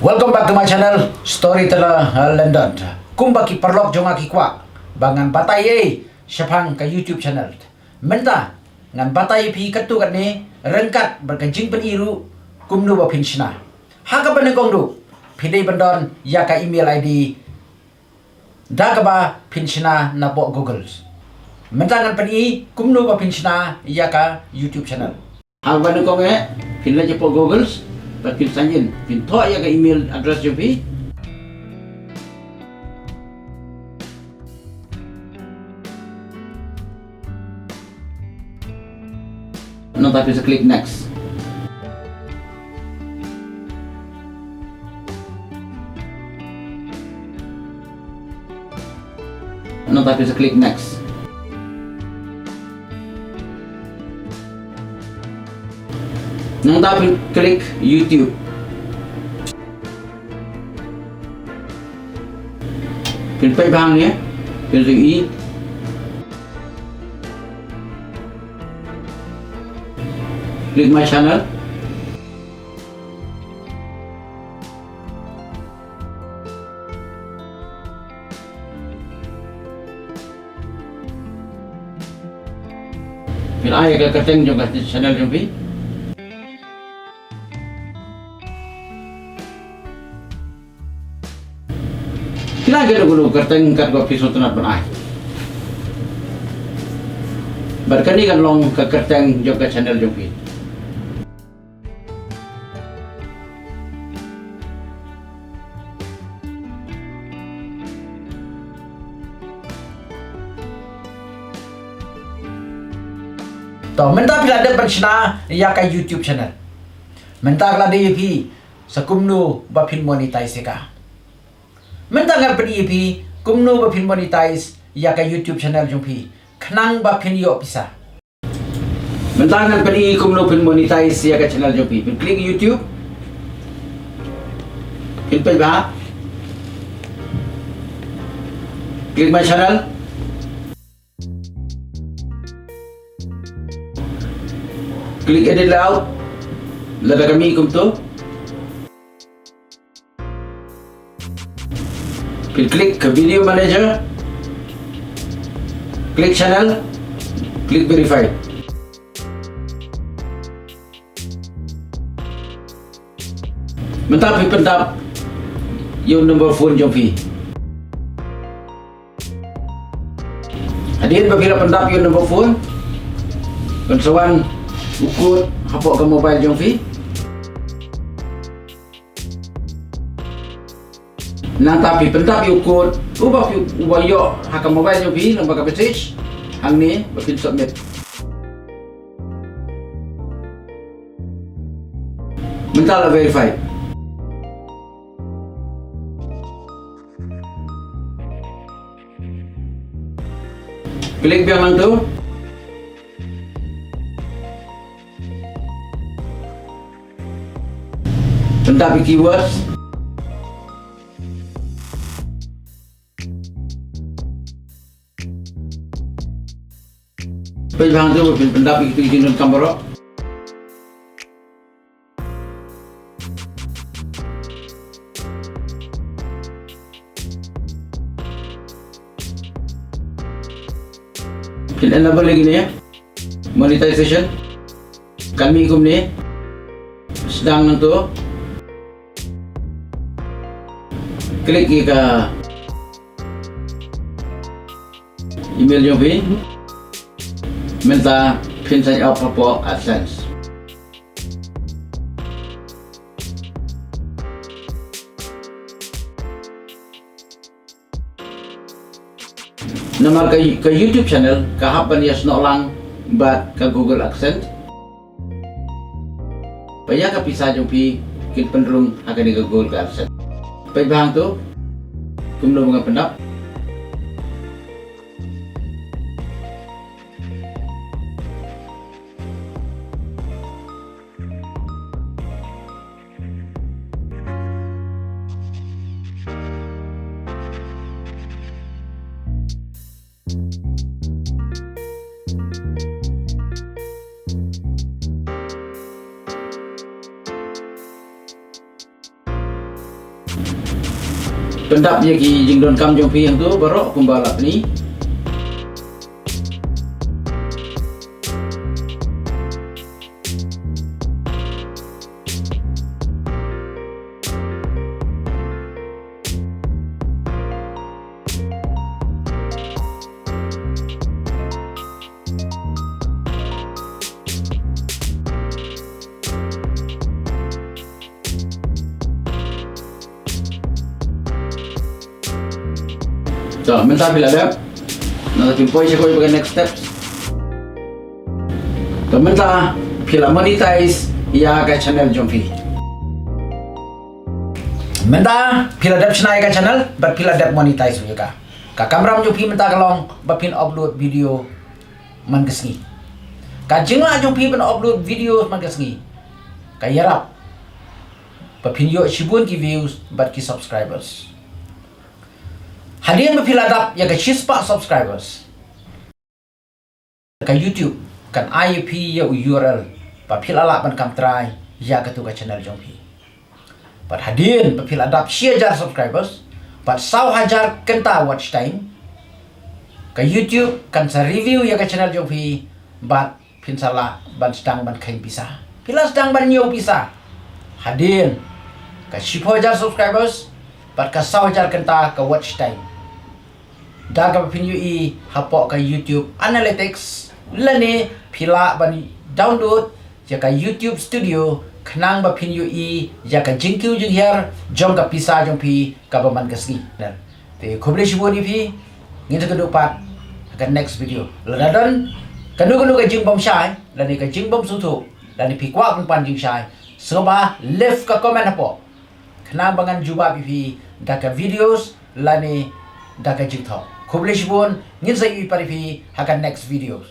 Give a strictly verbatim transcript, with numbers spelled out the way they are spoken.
Welcome back to my channel, Storyteller, uh, London. Kumba ki paralok jong nga ki kwah ba ngan batai ei shaphang ka YouTube channel, mynta ngan batai phi katto katne ryngkat bad ka jingpyni ruh kumno ba phin shna. Ha kaba nyngkong duh phi dei ban don ïa ka email I D da kaba phin shna napoh Google. Mynta ngan pyni kumno ba phin shna ïa ka YouTube channel. Ha kaba nyngkong eh phin leit shapoh Google bad phin sign in, phin thoh ïa ka email address jong phi. Nangta phin sa click next. Nangta phin sa click next. Nangta phin click YouTube. Phin peit bha hangne, phin sa ïohi. Click my channel. Phin ai ka kyrteng jong ka channel jong phi. Phi lah ai kano kano ka kyrteng kat ba phi sngewtynnat ban ai. Bad kane kan long ka kyrteng jong ka channel jong phi. To mynta phi la dep ban shna ïa ka YouTube channel. Mynta ka la dei ïa phi sa kumno ba phin monetize ïa ka. Mynta ngan pyni ïa phi kumno ba phin monetize ïa ka YouTube channel jong phi khnang ba phin ïoh pisa. Mynta ngan pyni kumno phin monetize ïa ka channel jong phi. Phin click YouTube. Phin peit bha. Click my channel. Click edit layout. Lada ka mih kumto. Phin click ka video manager. Click channel. Click verify. Mynta phi pyndap ïa u number phone jong phi. Hadien ba phi la pyndap ïa u number phone, pynsawan u code hapoh ka mobile jong phi. Nangta phi pyndap ïa u code uba phi, uba ïoh ha ka mobile jong phi lyngba ka message hangne ba phin submit. Mynta la verify. Click biang lang tu. Pyndap ïa ki keywords. Peit bha hangto ba phin pyndap ïa kito ki jingdonkam baroh. Phin enable ïa kine. Monetization. Kan mih kumne. Sdang nangto. Click ïa ka email jong phi. Mynta phin sign up hapoh AdSense. Namar ka, ka YouTube channel ka hap ban ïasnoh lang bad ka Google AdSense. Ba ïa ka pisa jong phi kin pynrung ha kane ka Google AdSense. Peit bha hangto kumno ba ngan pyndap. Pyndap ïa ki jingdonkam jong phi hangto baroh kumba la pyni. To, mynta phi la dep. Nangta phin poi sha kawei ka next step. To, mynta phi la monetize ïa ka channel jong phi. Mynta phi la dep shna ïa ka channel bad phi la dep monetize ïa ka. Ka kamram jong phi mynta ka long ba phin upload video man ka sngi. Ka jinglah jong phi ban upload video man ka sngi ka ïarap ba phin ïoh shibun ki views bad ki subscribers. Hadien ba phi la dap ïa ka shispah subscribers, ka YouTube kan ai ïa phi ïa u U R L ba phi la lah ban kam trai ïa katu ka channel jong phi. Bad hadien ba phi la dap shi hajar subscribers bad saw hajar kynta watch time, ka YouTube kan sa review ïa ka channel jong phi bad phin sa lah ban sdang ban kheiñ pisa. Phi la sdang ban ñiew pisa hadien ka shiphew hajar subscribers bad ka saw hajar kynta ka watch time. Da kaba phin ïohi hapoh ka YouTube Analytics lane phi lah ban download ïa ka YouTube Studio khnang ba phin ïohi ïa ka jingkiew jinghiar jong ka pisa jong phi kaba man ka sngi. Te khublei shibun ïa phi, ngin sa ïakynduh pat ha ka next video. Lada don kano kano ka jingbymshai lane ka jingbymsngewthuh lane phi kwah ban pan jingshai, sngewbha leave ka comment hapoh khnang ba ngan jubab ïa phi da ka videos lane da ka jingthoh. Khublei shibun, ngin sa ïohi pat ïa phi ha ka next videos.